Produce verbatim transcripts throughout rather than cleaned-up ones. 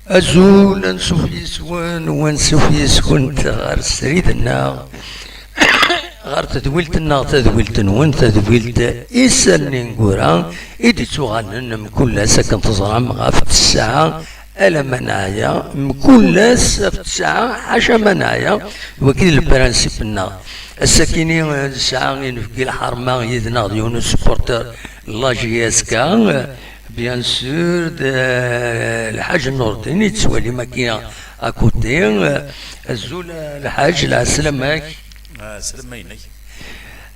Azul, ansuf yes-wen, u ansuf yes-kent ɣer srid-nneɣ, ɣer tedwilt-nneɣ, tadwilt-nwen, tadwilt Isalli n Gura, i d-ittuɣalen mkul ass akken teẓram ɣef ttesɛa, alamma neɛya, mkul ass ɣef ttesɛa, ḥaca ma neɛya, wagi d lprinsip-nneɣ. Ass-akini, eh, nesɛa inebgi lḥerma yid-neɣ d yiwen usupporter n la J S K, eh, bien sûr, d, eh, Lḥaǧ Nurdin i tettwalim akya à côté. Eh, azul, eh, Lḥaǧ, lɛeslama-k. Ah, slama-inek.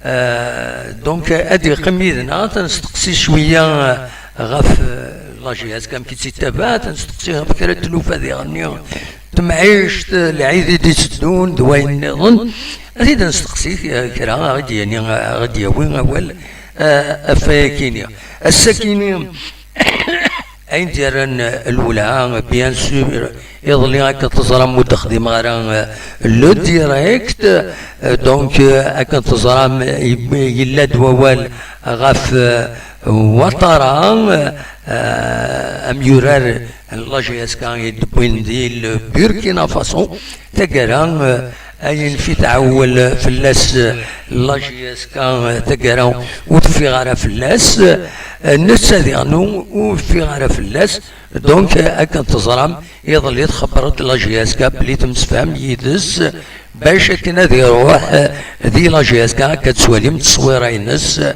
Eh, donc, ad yeqqim yid-neɣ, ad nesteqsi cwiya, eh, ɣef, eh, la J S K, amek i tt-ittabaɛ, ad nesteqsi ɣef kra n tlufa diɣenni, temɛict, lɛid i d-itteddun d wayen nniḍen. Ad t-id-nesteqsi, eh, kra, a ɣ-id-yani, a ɣ-id-yawi awal, eh, ɣef wayakini. Ass-akini, ayen d-yerran lwelha, bien sûr, iḍelli akken teẓram ur d-xdimeɣ ara, eh, le direct, eh, donc, eh, akken teẓram, eh, yella-d wawal ɣef, eh, Ouattara, eh, amyurar n la J S K i d-wwin di le Burkina Faso. Taggara, eh, ayen fi tɛewwel fell-as, eh, la J S K, eh, taggara ur teffiɣ ara fell-as, eh, netta diɣen ur teffiɣ ara fell-as. Donc, eh, akken teẓram, iḍelli txebber-d la J S K belli temsefham yid-s, bac akken ad iruḥ, eh, di la J S K, akka tettwalim tteswira-ines, eh,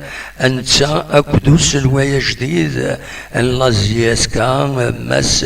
netta akked uselway ajdid, eh, n la J S K, eh, Mass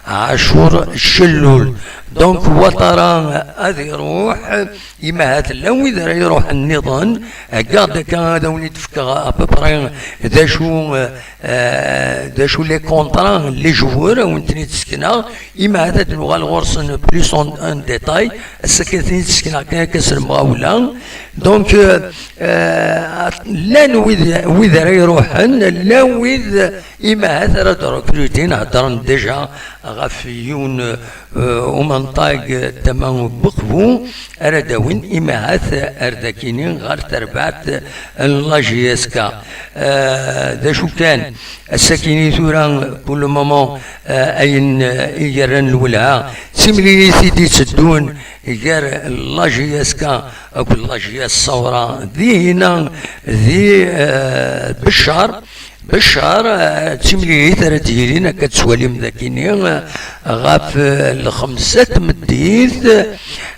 Ɛacur Cellul. Donc, Ouattara, eh, ad iruḥ, eh, imahat llan wid ara iruḥen nniḍen, heggaɣ-d akka ad awen-id-fkeɣ à peu près d acu, eh, eh, d acu les contrats, les joueurs, ad awen-ten-id-sekneɣ, imahat ad nuɣal ɣur-sen plus en, en détail, ass-a kan ten-id-sekneɣ kan akka s lemɣawla. Donc, euh, euh, llan wid, wid ara iruḥen, llan wid imahat ara d-recrutin, heddren déjà ɣef yiwen, euh, umenṭag tama n Weqbu, ara d-awin imahat ar dakini ɣer terbaɛt n la J S K. Euh, d acu kan, ass-akini tura, pour le moment, euh, ayen, euh, i yerran lwelha, d timlilit i d-itteddun gar la J S K akked la J S Sawra, dihina di, eh, Beccar. Beccar, eh, d timlilit ara d-yilin, akka tettwalim dakini, eh, ɣef, eh, lxemsa n tmeddit.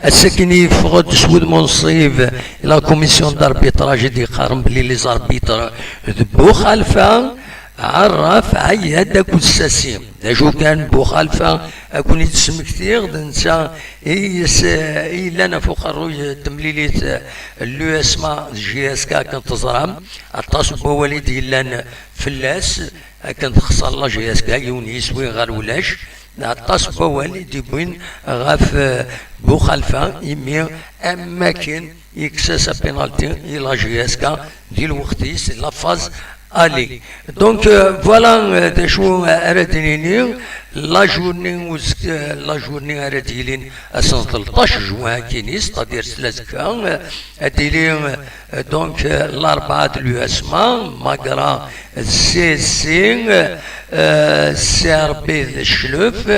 Ass-akini yeffeɣ-d s wudem unṣib la commission d'arbitrage i d-yeqqaren belli les arbitres d Buxalfa, Ɛerraf, Ɛeyyad akked Sasi. D acu kan, Buxalfa, ad ken-id-smektiɣ, d netta i yes-, i yellan ɣef uqerruy n temlilit n l'U S M A d J S K, akken teẓram. Aṭas n wawal i d-yellan fell-as, akken texṣer la J S K yiwen yiswi ɣer ulac. Aṭas n wawal i d-yewwin ɣef, eh, Buxalfa, imi am wakken yekkes-as apénalty i la J S K di lweqt-is, la phase aller. Donc, euh, voilà, euh, d acu, euh, ara d-nini, la journée uzek-, euh, la journée ara d-yilin ass n tleṭṭac juin akini, c'est-à-dire s l'azekka, euh, ad d-tili, euh, donc, euh, l'Arbaɛa d l'U S M A, Magra d C S C, euh, C R B d Cclef,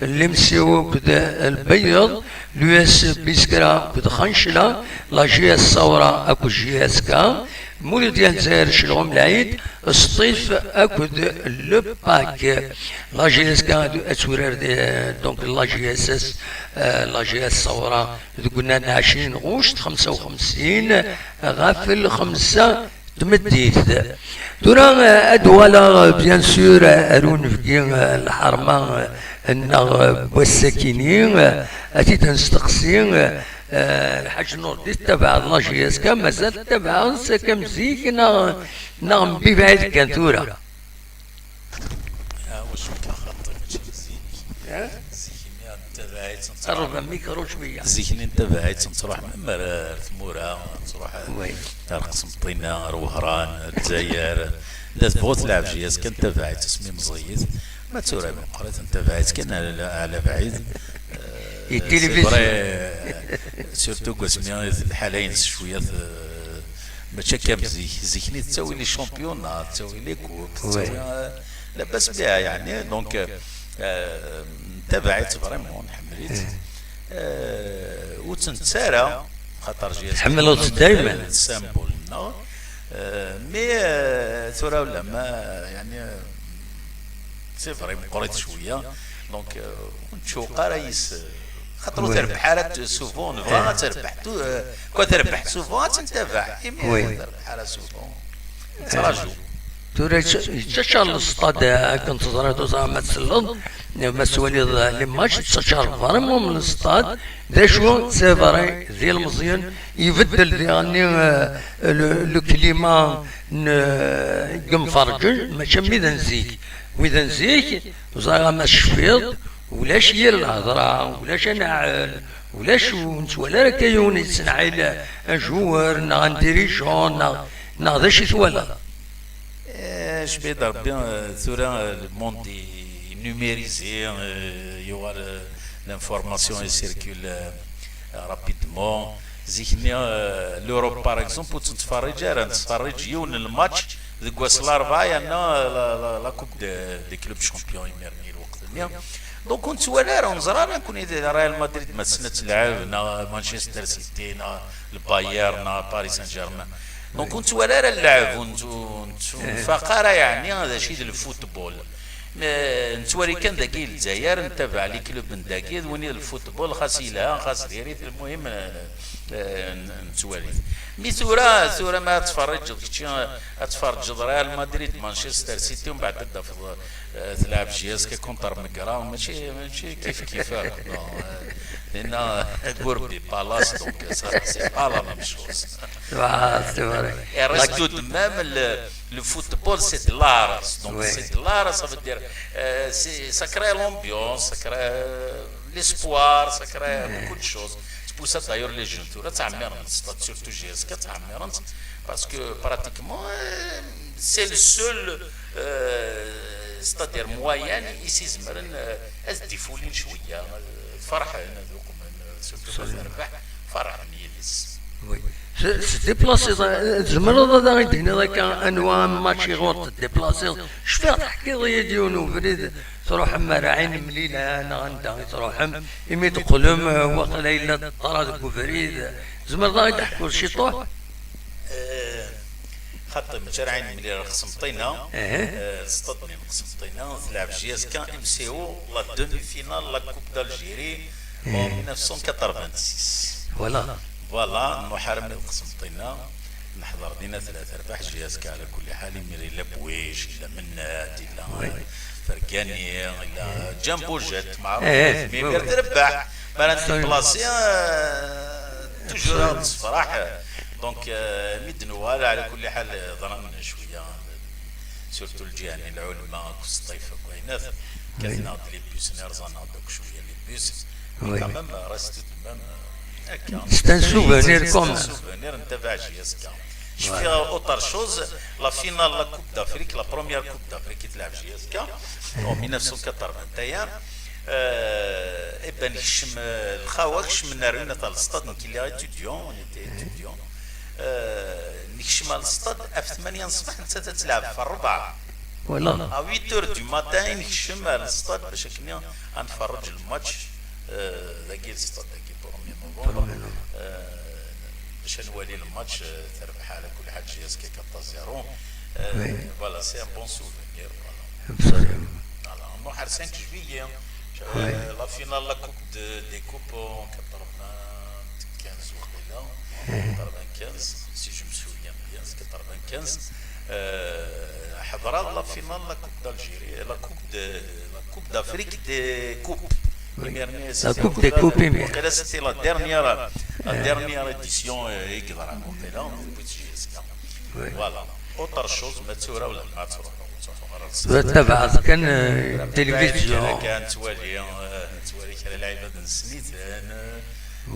l'M C O akked Lbeyyeḍ, l'U S B Iskra akked Xancla, la J S Sawra akked J S K, Mulud Lezzayer Celɣum Lɛid, Sṭif akked le Pac. La J S K ad turar, eh, donc la J S S, eh, la J S Sawra deg unnar n ɛecrin ɣuct xemsa u xemsin ɣef lxemsa n tmeddit. Tura, eh, ad d-uɣaleɣ, eh, bien sûr, eh, ar unebgi, eh, lḥerma, eh, nneɣ, eh, n wass-akini, eh, ad t-id-nesteqsi, eh, eh, Lḥaǧ Nurdi, tettabaɛeḍ la J S K, mazal tettabaɛeḍ-tt akka am zik, neɣ, neɣ mebɛid kan tura? Ah, wa cukkeɣ xaṭi, mačči am zik. Eh? Zik-nni nettabaɛ-itt, nettruḥ. Qerreb amikru cwiya. Zik-nni nettabaɛ-itt, nettruḥ même ar, ar tmura, nettruḥ ar, oui, ar Qsenṭina, ar Wehran, ar Lezzayer. La tebɣu telɛeb J S K, nettabaɛ-itt asmi meẓẓiyit. Ma d tura meqqrit, nettabaɛ-itt kan ɛla, ɛla bɛid. Eh, i tilivizyu. C'est vrai, surtout deg wasmi i d lḥala-ines cwiya, eh, mačči akka am zik. Zik-nni tettawi les championnats, tettawi les coupes, oui, tettawi, eh, labas biha, yeɛni, donc, eh, Tabaɛit vraiment, nḥemmel-itt. Eh, ur tt-nettu ara, xaṭer J S K tḥemmleḍ-tt daymen. Symbole-nneɣ. Eh, mais, eh, tura ulama, yani, eh, c'est vrai, meqqrit cwiya. Donc, eh, ur nettcewwiq ara yis, eh, xaṭer ur terbeḥ ara t-, souvent, nebɣa ad terbeḥ tu-, eh, quoi, terbeḥ souvent, ad tt-ntabaɛ. Imi ur terbeḥ ara souvent, nettraǧu. Tura yetta-, yettaččar lestad, eh, akken teẓriḍ, ur ẓriɣ ma tselleḍ, ma tettwaliḍ, eh, les matchs, yettaččar vraiment lestad. D acu, c'est vrai, d ilmeẓyen, ibeddel diɣenni, eh, le, le climat n, eh, n yimferǧen, mačči am wid n zik. Wid n zik, ur ẓriɣ ma tecfiḍ, ulac yir lhedra, ulac anaɛel, ulac, ur nettwali ara akka yiwen yettnaɛil un joueur, neɣ un dirigeant, neɣ, neɣ d acu i twalaḍ? Eh, cbi d Rebbi, eh, tura, eh, le monde est numérisé, eh, yuɣal, eh, l'information elle circule, eh, rapidement. Zik-nni, eh, l'Europe, par exemple, ur tt-nettferrij ara, nettferrij yiwen n lmatch deg wass n larebɛa, yerna la, la, la Coupe de, des clubs champions, imir-nni, lweqt-nni. Donc, ur nettwali ara, ur neẓri ara nekkni d Real Madrid ma tessen ad telɛeb, neɣ Manchester City, neɣ le Bayern, neɣ Paris Saint-Germain. Donc, ur nettwali ara lɛeb, ur nettu-, ur nettunfaq ara, yeɛni, d acu i d lfutbol. Eh, nettwali kan dagi i Lezzayer, ntabaɛ les clubs n dagi, d win i d lfutbol, xas yelha, xas diri-t, lmuhim, eh, eh, n-, nettwali-t. Mi tura, tura ma ad tferriǧeḍ kečči, ad tferǧeḍ Real Madrid, Manchester City, umbeɛd ad d-tafeḍ, eh, tleɛb J S K contre Megra, mačči, mačči kif kif akk, non, eh, dinna, Gourbi Palace, donc, ça, c'est pas la même chose. Ah, c'est vrai. Et reste tout de même le, le football, c'est de la race. Donc, c'est de la race, ça veut dire, euh, c'est, ça crée l'ambiance, ça crée, euh, l'espoir, ça crée beaucoup de choses. C'est pour ça, d'ailleurs, les jeunes, tura, ttɛemmiren stade, surtout J S K, ttɛemmiren, parce que pratiquement, euh, c'est le seul, euh, c'est-à-dire moyen, i s-izemren, euh, ad d-ifulin cwiya, euh, ferḥen, ad uqmen, euh, surtout ma terbeḥ, ferḥen yid-s. Oui. S-, s-, déplaciḍ, eh, tzemreḍ ad aɣ-d-tiniḍ akka anwa match i ɣur teddiplasiḍ? Cfiɣ teḥkiḍ-iyi-d yiwen ubrid, truḥem ar Ɛin Mlila, neɣ anda i truḥem, imi d-teqqlem, eh, waqila yella ṭṭra deg ubrid. Tzemreḍ ad aɣ-d-teḥkuḍ ciṭuḥ? Eh, xaṭi, mačči ar Ɛin Mlila, ar Qsenṭina. Eh, stade n Qsenṭina, tleɛb J S K M C O, la demi-finale, la Coupe d'Algérie, en mille neuf cent quatre-vingt-six. Voilà. Voilà, nruḥ armi d Qsenṭina, neḥḍer dina tlata rbaḥ, J S K ɛla kulli ḥal, imir yella Bwic, yella Mennad, yella Fergani, yella Djambo Jet, meɛruf, mi imir trebbeḥ, mi ara ndéplacé, euh, toujours ad nessefraḥ. Donc, euh, mi d-nuɣal, ɛla kulli ḥal, ḍran cwiya, surtout lǧiha-nni, lɛulma, akked Sṭif, akked wayen, kkaten-aɣ-d les bus, rẓan-aɣ-d akk cwiya les bus. Oui. Quand même, reste tout de même, euh, akka. C'est un souvenir, c'est un souvenir, ntabaɛ J S K. Je fais autre chose, la finale, la Coupe d'Afrique, la première Coupe d'Afrique, i tleɛb J S K, en mille neuf cent quatre-vingt et un. Euh, eh ben, nekcem, euh, lxawa kecmen ar une à l'stade, nekk lliɣ étudiant, on était étudiant. Euh, nekcem ar l'stade, af tmanya n ṣṣbeḥ, nettat ad telɛeb ɣef rebɛa. Voilà. À huit heures du matin, nekcem ar l'stade, bac akken ad nferreǧ lmatch, euh, dagi l'stade, dagi, premier novembre. Premier novembre. Euh, bac ad nwali lmatch, euh, terbeḥ ɛla kulli ḥal J S K quatre zéro. Euh, oui. Voilà, c'est un bon souvenir, voilà. Absolument. Voilà, nruḥ ar cinq juillet. Oui. Euh, la finale, la Coupe de, des Coupes en quatre-vingt-quinze, waqila. Mhm. Quatre-vingt-quinze, si je me souviens bien, c'est quatre-vingt-quinze. Euh, ḥeḍreɣ la finale, la Coupe d'Algérie, la Coupe de, la Coupe d'Afrique des Coupes. Oui. Imir-nni, la Coupe des Coupes, imir. Waqila, c'était la dernière, la dernière édition, euh, i yeḍran, waqila, depuis J S K. Oui. Voilà. Autre chose, ma tura wala ma tṛuḥ, ur ttṛuḥuɣ ara. Ur ttabaɛeḍ kan, euh, télévision. Kan nettwali, euh, nettwali kra lɛibad n snit, euh,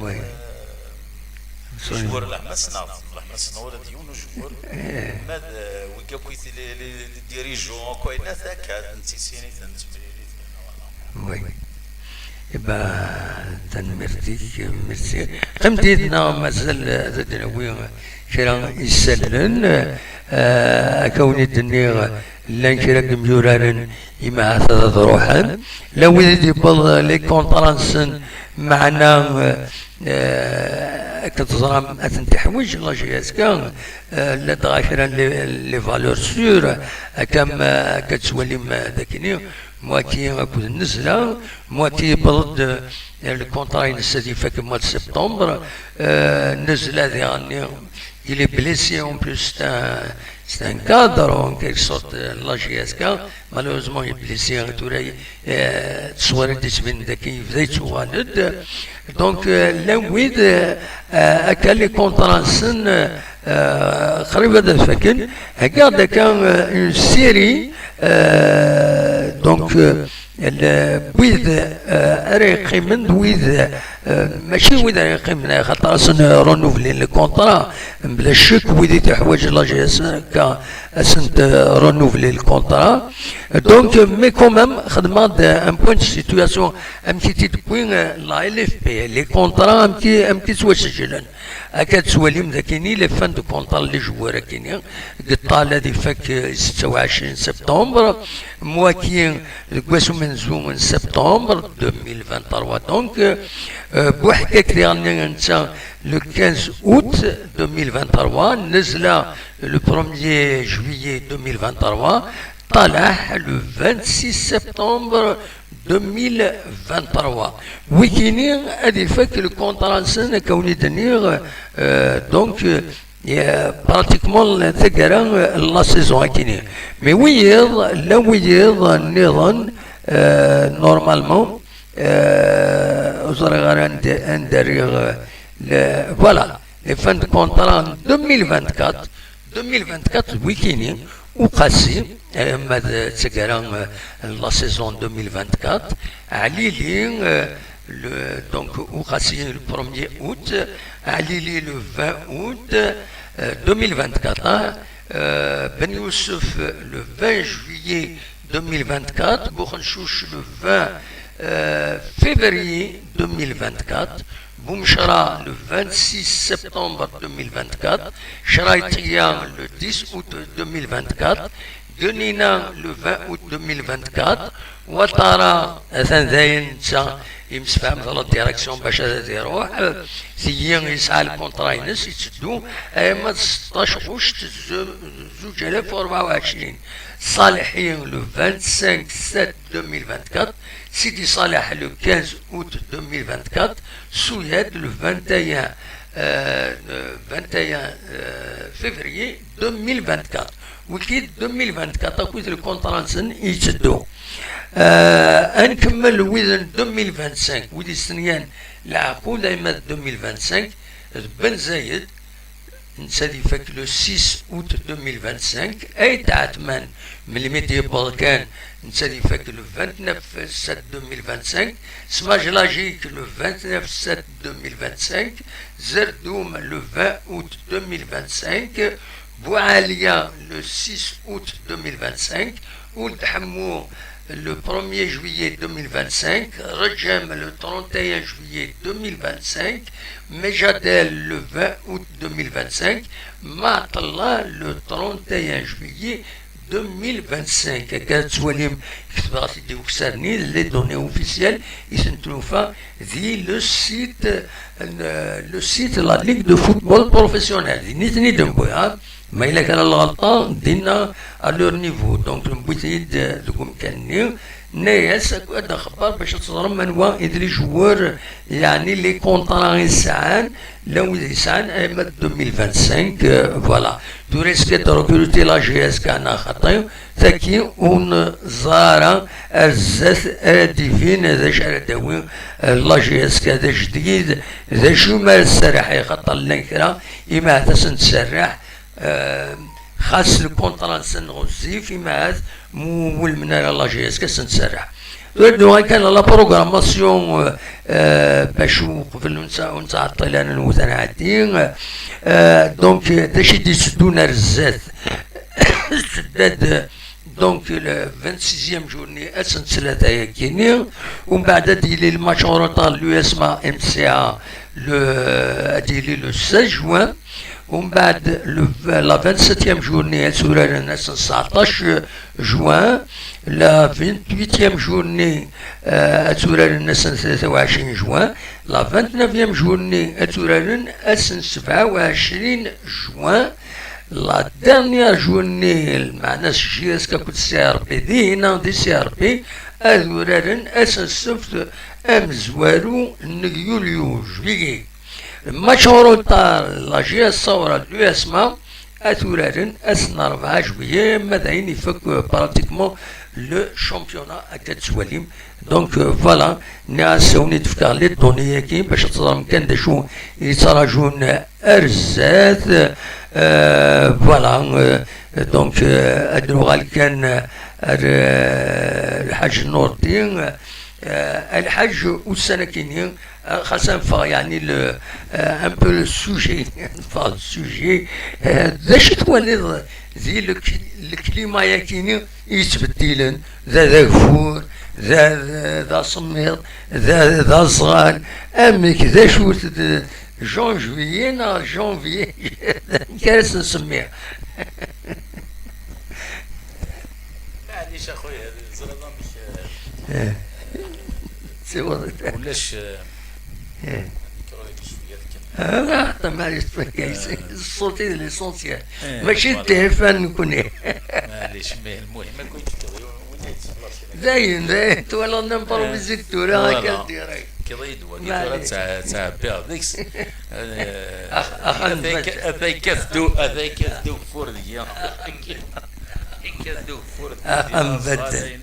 oui. Euh, ujbur, la ma ssneɣ, la ma ssneɣ ula d yiwen ujbur. Eh. Ma d, euh, wigi akk i tili, les, les dirigeants, akk ayen, akka, nettissin-iten, nettemlil-iten, voilà. Oui. Iba, tanemmirt-ik, merci. Qqim-d yid-neɣ, mazal ad d-nawi kra isallen. Eh, akka wen-id-nniɣ, llan kra n yimyuraren, imahat ad ruḥen. Llan wid i d-yewweḍ les contrats-nsen, meɛna, eh, akken teẓram, ad ten-teḥwiǧ la J S K, eh, llant dɣa kra n les, les valeurs sûres, akka am, akka tettwalim, eh, d akkenni, Moitié akked Nnezla, Moitié yewweḍ-d, eh, le contrat-ines ad ifak mois de septembre. Eh, Nnezla diɣenni, il est blessé en plus, c'est un, c'est un cadre en quelque sorte, eh, la J S K. Malheureusement, il est blessé, tura, eh, tteswar i d-yettbin d akken yebda yettuɣal-d. Donc, eh, llan wid, eh, eh, akka les contrats-nsen, eh, eh, qrib ad faken. Heggaɣ-d akka, eh, une série, eh, donc, eh, le, wid, eh, ara yeqqimen d wid, eh, mačči wid ara yeqqimen, axaṭer ad sen-renouvelin le contrat, mebla ccek wid i teḥwaǧ la J S K ad sent-renouvelin le contrat. Donc, mais quand même, xedmeɣ-d un point de situation, amek i t-id-tewwi, eh, la L F P, les contrats, amek i, amek i ttwaseǧlen. Akka tettwalim d akkenni, les fins de contrat n les joueurs akkenni, Geṭṭal ad ifak, eh, setta u ɛecrin septembre, Moitié deg wass umenzu n septembre deux mille vingt-trois, donc, eh, Buḥkak diɣenni netta le quinze août deux mille vingt-trois, Nnezla le premier juillet deux mille vingt-trois, Ṭalaḥ le vingt-six septembre deux mille vingt-trois. Wikini ad ifak le contrat-nsen, akka wen-id-nniɣ, eh, donc, eh, pratiquement taggara, eh, la saison akini. Mais wiyiḍ, llan wiyiḍ nniḍen, eh, normalement, eh, ur ẓriɣ ara anda, anda rriɣ, eh, le, voilà, les fins de contrat en deux mille vingt-quatre, deux mille vingt-quatre, wikini, Uqasi, eh, ma d taggara, eh, la saison deux mille vingt-quatre, Ɛlili, eh, le, donc, Uqasi le premier août, Ɛlili le vingt août, euh, deux mille vingt-quatre, hein, euh, Ben Youssef le vingt juillet deux mille vingt-quatre, Buxenchuch le vingt, euh, février deux mille vingt-quatre, Boumchra le vingt-six septembre deux mille vingt-quatre, Chraïtia le dix août deux mille vingt-quatre, Genina le vingt août deux mille vingt-quatre, Ouattara, atan dayen netta yemsefham d la direction bac ad iruḥ, tigi yesɛa le contrat-ines, yetteddu, ayama d seṭṭac ɣuct zu-, zuǧ alaf u rebɛa u ɛecrin. Saliḥi le vingt-cinq sept deux mille vingt-quatre, Sidi Saleh le quinze août deux mille vingt-quatre, Souyad le vingt et un, euh, le vingt et un, euh, février deux mille vingt-quatre. Wiki deux mille vingt-quatre, akked le contrat-nsen yetteddu. Euh, ad nkemmel wid n deux mille vingt-cinq, wid yestenyan leɛqud ayma d deux mille vingt-cinq, d Ben Zayed, netta ad ifak le six août deux mille vingt-cinq, Ayt Ɛetman, melmi d-yewweḍ kan, netta ad ifak le vingt-neuf sept deux mille vingt-cinq, Smajlajik le vingt-neuf sept deux mille vingt-cinq, Zerdoum le vingt août deux mille vingt-cinq, Boualia le six août deux mille vingt-cinq, Ould Hammou le premier juillet deux mille vingt-cinq, Redjem le trente et un juillet deux mille vingt-cinq, Mejadel le vingt août deux mille vingt-cinq, Maatella le trente et un juillet deux mille vingt-cinq. Akka tettwalim, ketbeɣ-t-id i ukessar-nni, les données officielles, i tent-nufa di le site, euh, le site la Ligue de football professionnel. Di nitni d-newwi, ha? Ma yella kra n lɣelṭa, dinna à leur niveau. Donc, newwi-t-id, euh, deg umkan-nni. Nna-yas, ad d-nxebber bac ad teẓrem anwa i d les joueurs, yeɛni les contrats i sɛan, llan wid yesɛan ayma d deux mille vingt-cinq, euh, voilà. Tura est-ce que ad recruter la J S K neɣ xaṭi, tagi ur neẓri ara ar zdat ara d-ibin d acu ara d-tawi, euh, la J S K d ajdid, d acu ma ara tserreḥ, i xaṭer llan kra, imahat ad sen-tserreḥ, euh, xas le contrat-nsen ɣezzif, imahat mu welmen ara la J S K ad sen-tserreḥ. Tura d-nuɣal kan la programmation, euh, euh, bac uqbel ur nttɛ-, ur nettɛeṭṭil ara, nwet ad nɛeddi. Euh, donc, euh, d acu i d-itteddun ar zdat? Tedda-d Donc, le vingt-sixième journée, ad s-nettlata yakini. Umbeɛd ad yili le match en retard, l'U S M A M C A, le, ad yili le seize juin. Umbeɛd, le, la vingt-septième journée, ad turaren ass n tseɛṭac juin. La vingt-huitième journée, euh, ad turaren ass n tlata u ɛecrin juin. La vingt-neuvième journée, ad turaren ass n sebɛa u ɛecrin juin. La dernière journée, lmeɛna-s J S K akked C R P, dinna di C R P, ad uraren ass n ssebt amezwaru n yulyu, juillet. Match en retard, la J S Saoura d l'U S M A, ad uraren ass n rebɛa juillet, ma d ayen ifak, euh, pratiquement le championnat, akka tettwalim. Donc, euh, voilà, nniɣ-as ad wen-id-fkeɣ les données-agi bac ad teẓrem kan d acu i yettṛajun ar zdat. Euh, voilà, euh, donc, euh, ad nuɣal kan ar, euh, Lḥaǧ Nurdi, euh, Lḥaǧ ussan-agi-nni, euh, xas ad neffeɣ, yeɛni, le, euh, un peu le sujet, neffeɣ le sujet, euh, d acu i twaliḍ di le, le climat-agi-nni yettbeddilen, d, d ageffur, d, d, d asemmiḍ, d, d aẓɣal, amek, d acu-t, d janvier neɣ janvier, amek ara s-nsemmi? Maɛlic a xuya, teẓriḍ amek, eh, Eh. Ulac, eh, eh, الميكرو يجي شوية تكمل. Ah, la, la, معليش، تفكيس. الصوت هي l'essentiel. Eh, ماشي voilà. التليفون نكون إيه. معليش، mais المهم كنت كذا، وين يتصلش؟ داين، داين، تولى نمبر آه. ويزيد تولى هكا voilà. ديريكت. كذا يدوى، كذا معليش. تاع، تاع بيع ديكس. آه، أخ-، أخ-، أثاي ك-، أثاي كاف دو، أثاي كاف دو فور ديا. كاف دو فور ديا. أخ، مبدل.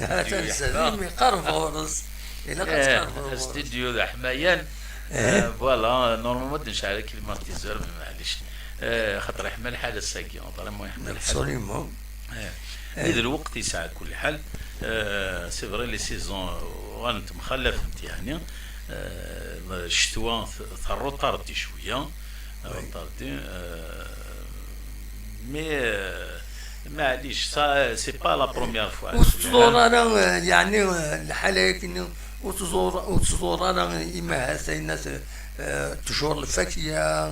هذا السلام يقرب ورز. إلا كتقرب ورز. استديو ذا حمايان. آه، voilà، normalement نشعل climatiseur، mais معليش. آه، خاطر يحمل حال الساقي، vraiment يحمل حال. Absolument. آه. إذ الوقت يسعى كل حال. آه، c'est vrai les saisons غنتمخلف، فهمت يعني. آه، الشتوى ث-، ثروطاردي شوية. Oui. ثروطاردي، آه، mais، آه، معليش، ça, c'est pas la première fois. وتزور أنا، يعني، الحالة كنا وتزور، وتزور أنا إما هاتينا، آه، تجور الفاكية،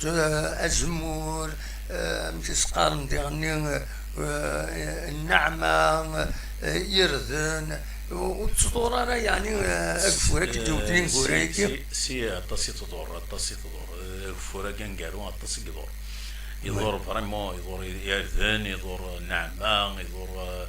آه، أزمور، آه، متسقارن ديغني، آه، النعمة، آه، إردن، وتزور أنا، يعني، آه، أكفورك آه، جوتني سي، نقولك. سي، سي، أطاسي تضر، أطاسي تضر. آه، أكفورك نقارو، أطاسي يضر. يضر vraiment، يضر إردن، يضر النعمة، يضر،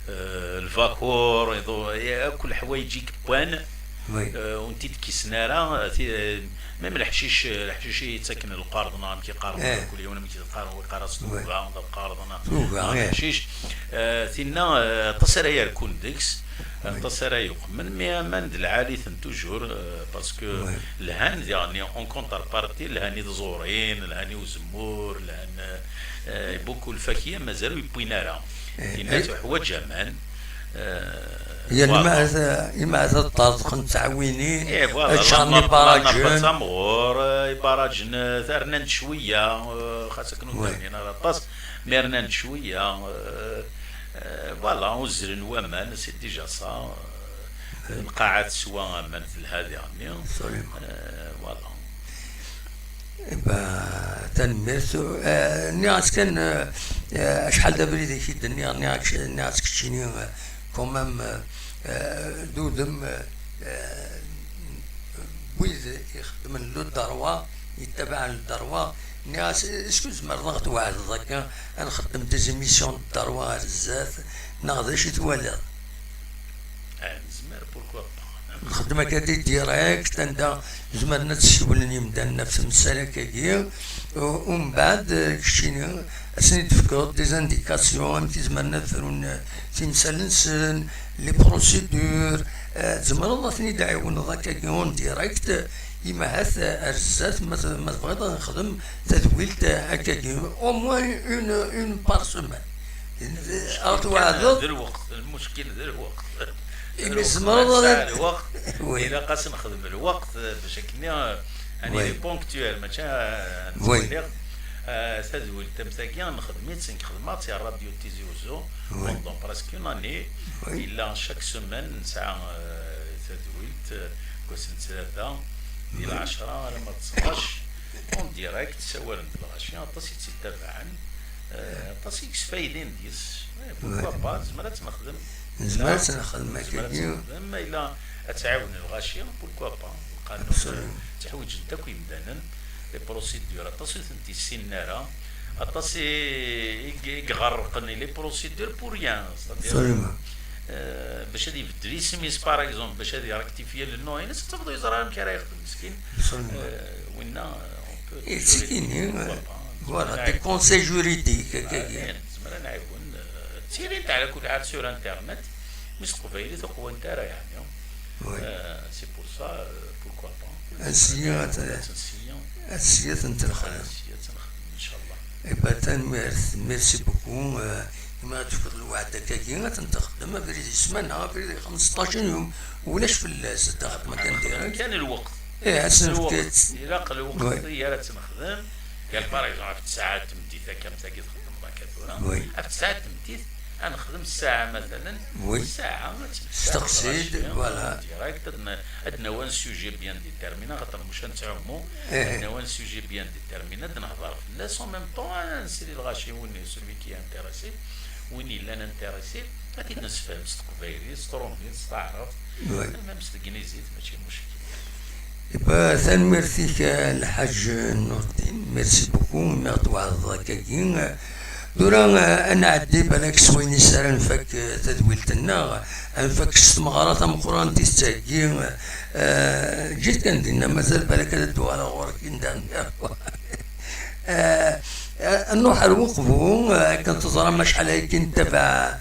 آه، الفاكور، يضر، يا، كل حوايج يكبوان. Oui. آه، ونتي تكيسن ارا، آه، تي-، آه، même الحشيش، آه، الحشيش يتسكن القارض، نعم، كي قارض إيه. كل يوم كي قارض، ويقارص oui. توقع، ولا قارض، نعم. توقع، إيه. الحشيش. آه، تينا، آه، تصير يركون ديكس، آه، oui. تصير يقمن، mais أمان د العالي ثن toujours، آه، parce que oui. لهان، يعني، en contrepartie، لهان يتزورين، لهان يوزمور، لهان، آه، beaucoup الفاكية مازالوا يبوين ارا. إيه، تينا إيه. تحواج أمان. آه، هي voilà. المعزة، المعزة الطازخ نتعوينين، إيه، voilà. الشعر لا، لا، لا، يباراجن. تمغور، آه، يباراجن، آه، ثرنان شوية، آه، خاصك oui. نتعوينين على الطاس، ميرنان شوية، آه، آه، voilà، وزرن وامان، c'est déjà ça. آه، القاعة تسوى امان في الهادي، يعني. Absolument. آه، voilà. Ba, tanemmirt. آه، nniɣ-as kan, آه، آه، acḥal d abrid i k-id-nniɣ, nniɣ-as, nniɣ-as keččini, آه، quand même, آه، آه، d udem, آه، آه، wid ixeddmen le droit, yettabaɛen le droit, nniɣ-as, est-ce que tzemreḍ ad ɣ-tweɛdeḍ akka, ad nxeddem des émissions de droit ar zdat, neɣ d acu i twaliḍ? Ah, nezmer, pourquoi pas. Nxeddem akka di direct, anda zemren ad skewlen yimdanen ɣef temsal akkagi. U-, umbeɛd, eh, keččini, ad sen-id-tefkeḍ des indications, amek i zemren ad frun, eh, timsal-nsen, les procédures, eh, tzemreḍ ad ten-id-tɛiwneḍ akkagi en direct, i ma ahat, eh, ar zdat, ma t-, ma tebɣiḍ ad nexdem tadwilt, eh, akkagi, au moins une, une par semaine. Ad tweɛdeḍ. D lweqt, المشكل d lweqt. Imi tzemreḍ ad lweqt, oui. Ilaq ad s-nexdem lweqt, eh, bac akken, eh, يعني oui. Ponctuel, mačči, eh, oui. Nettwali, Tadwilt am tagi nexdem-itt, nekk xedmeɣ-tt i ṛṛadyu Tizi Uzzu pendant presque une année. Yella chaque semaine nesɛa tadwilt, deg wass n ttlata di lɛecṛa alamma d ṭnac, en direct, ssawalen-d lɣaci, aṭas i tt-ittabaɛen, aṭas i yesfayden deg-s. Pourquoi pas, nezmer ad tt-nexdem. Nezmer ad tt-nexdem akkagi. Ma yella ad tɛiwen lɣaci, pourquoi pas. Lqanun, tteḥwiǧen-t akk yimdanen. Les procédures, aṭas ur tent-yessinen ara, aṭas i, i, i iɣerrqen i les procédures pour rien, c'est-à-dire, bac ad ibeddel isem-is, par exemple, bac ad irectifie le nom-ines, ur yeẓra amek ara yexdem meskin. Winna, on peut, yettili, voilà, des conseils juridiques, akkagi. Nezmer ad nɛiwen, ttilint ɛla kulli ḥal sur internet, mais s teqbaylit ur qwant ara, yeɛni. C'est pour ça, pourquoi pas. Ad sya ad sya ad tent-nexdem. Ad sya ad tent-nexdem, inchallah. Eh ben, tanemmirt, merci beaucoup. Imi ad tefkeḍ lweɛd akkagi, ad tent-nexdem abrid i ssmana, abrid i xmesṭac n yum, ulac fell-as, ad t-nexdem akken direct. Kan lweqt. Ih, ad s-nefk. Ilaq lweqt i ara tt-nexdem. Gar, par exemple, ɣef tesɛa n tmeddit akka, am tagi txedmeḍ akka tura. Ɣef tesɛa n tmeddit, ad nexdem ssaɛa, matalan, ssaɛa, ad tt-nesteqsi-d, voilà, direct, ad n-, ad d-nawi un sujet bien déterminé, xaṭer maca nettɛummu, ad d-nawi un sujet bien déterminé, ad nehḍer fell-as, en même temps, ad nsel i lɣaci, win, celui qui est intéressé, win yellan intéressé, ad t-id-nessefhem s teqbaylit, s trumit, s taɛrabt, même s tegnizit, mačči muckel. Tanemmirt-ik, a Lḥaǧ Nurdin, merci beaucoup imi ɣ-d-tweɛdeḍ akkagi. Tura, ad nɛeddi balak s wayen is ara nfak tadwilt-nneɣ, ad nfak s tmeɣra tameqqrant i tettheggi. Ǧǧet kan dinna, mazal balak ad d-uɣaleɣ ɣur-k anda. Nruḥ ar Weqbu, akken teẓram acḥal ayagi nettabaɛ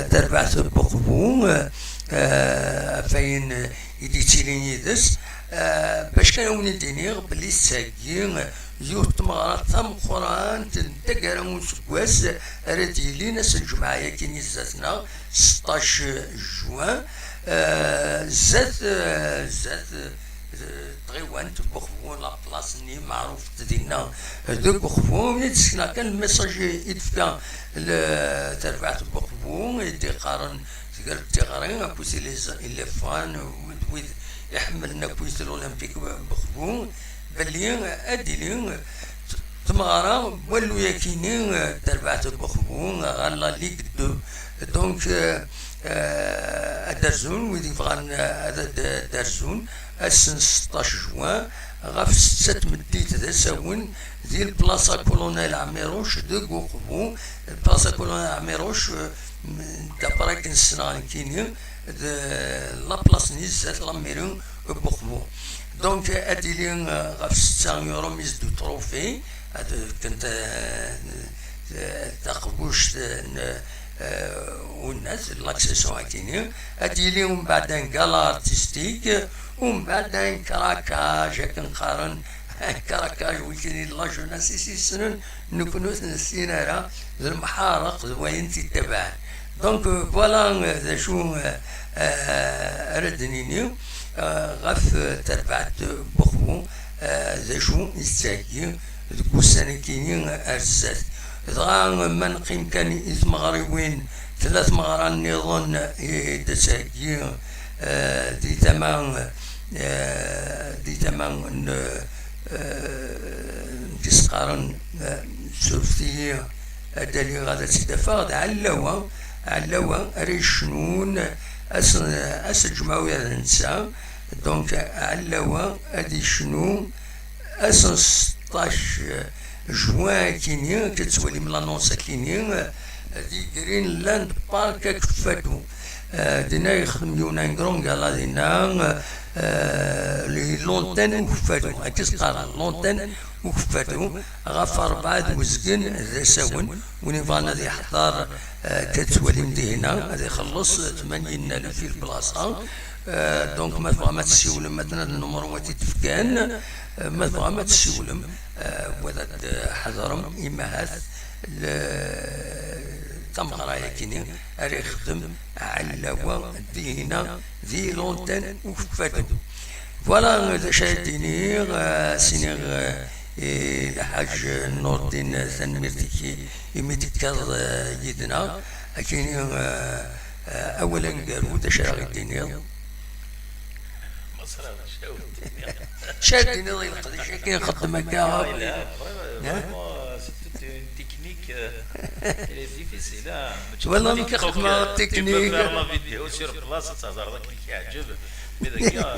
tarbaɛt n Weqbu, ɣef wayen i d-yettilin yid-s. Bac kan ad wen-id-iniɣ belli tettheggi yiwet n tmeɣra tameqqrant n taggara n useggas ara d-yilin ass n lǧemɛa-yagi i zdat-neɣ, seṭṭac juin, zdat, zdat tɣiwant n Weqbu, la place-nni meɛrufet dinna deg Weqbu. Mi d-sekneɣ kan lmessage i d-tefka tarbaɛt n Weqbu, i d-iqqaren tger-d tiɣri akked tilifun, d wid iḥemmlen akked l'Olympique n Weqbu, belli ad d-tili tmeɣra n wallu-yagi-ni, tarbaɛt n Weqbu, ɣer la Ligue deux. Donc, ad d-arzun wid yebɣan ad d-arzun ass n seṭṭac juin ɣef setta n tmeddit d asawen di lplaṣa Colonel Ɛmiruc deg Weqbu. Lplaṣa Colonel Ɛmiruc, d'après akken ssneɣ nekkini, d la place-nni zdat la mairie n Weqbu. Donc, ad d-tili ɣef setta i remise du trophée, ad fkent taqbuct n unat, l'accession akini, ad d-yili umbeɛd un gala artistique, umbeɛd un craquage, akken qqaren, un craquage, wikini la jeunesse i s-yessnen, nekkni ur t-nessin ara, d lemḥareq d wayen t-ittabaɛen. Donc, voilà d acu ara d-nini ɣef terbaɛt n Weqbu, d acu i tettheggi deg wussan-agi ar zdat. Dɣa ma neqqim kan i tmeɣriwin, tella tmeɣra nniḍen i d-tettheggi di tama, di tama n, n tis-qqaren, surfet-iyi, ad d-aliɣ ad tt-id-afeɣ, d Ɛellawa, Ɛellawa ara yecnun ass, ass n lǧemɛa ula d netta, donc Ɛellawa ad yecnu ass n seṭṭac juin akini, akka tettwalim l'annonce akini, di Greenland Park Akeffadu. Dinna yexdem yiwen un grand gala dinna, l'antenne Ukeffadu, akka s-qqaren, l'antenne Ukeffadu, ɣef rebɛa d uzgen d asawen, win yebɣan ad yeḥḍer, akka tettwalim dihina, ad ixelleṣ tmanyin n alef i lplaṣa. Donc ma tebɣam ad tessiwlem, atan ad numru ad t-id-fkan, ma tebɣam ad tessiwlem, wad ad d-ḥedṛem, imahat tameɣra-yagi-ni ara ixdem Ɛellawa dihina di l'antenne Ukeffadu. Voilà d acu ara d-iniɣ, ad s-iniɣ I Lḥaǧ Nurdin, tanemmirt-ik imi tekkaḍ, eh, yid-neɣ. Akini, eh, eh, awal aneggaru, d acu ara ɣ-d-tiniḍ? Maṣer, acu ara d-tiniḍ? Acu ara d-tiniḍ i leqdic-agi ixeddem akka? Ah, il a, vraiment, c'est toute une technique, euh, elle est difficile, hein. Voilà, technique, donc, euh, tu peux faire la vidéo sur place, ça va être quelque chose. Mais il y a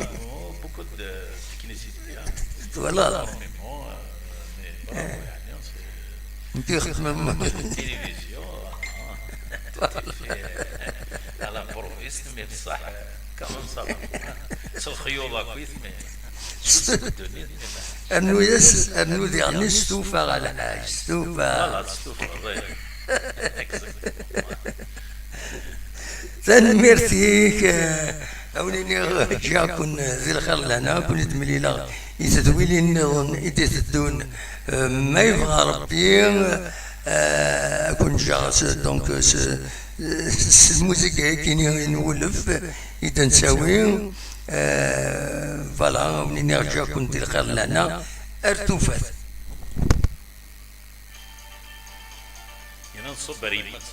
beaucoup de technicité, hein. Voilà. Énormément, euh, mais bravo, يعني, c'est une télévision, hein. Voilà. Tout à fait, euh, à l'improviste, mais ça, euh, quand même, ça va. C'est le خيوط, mais Rnu-yas, rnu diɣen s tufa, a Lḥaǧ, s tufa. Voilà, s tufa, oui. Exactement. Tanemmirt-ik, eh, a wen-iniɣ, ǧǧiɣ-ken di lxir d lehna, a ken-id-mlileɣ i tedwilin nniḍen i d-iteddun, eh, ma yebɣa Rebbi, eh, a ken-ǧǧeɣ s, donc, s, s lmuzika-agi n wulef i d-nettawi. Eh, voilà, a wen-iniɣ ǧǧiɣ-ken di lxir d lehna, ar tufat. Yella nṣubb ar yemma-s.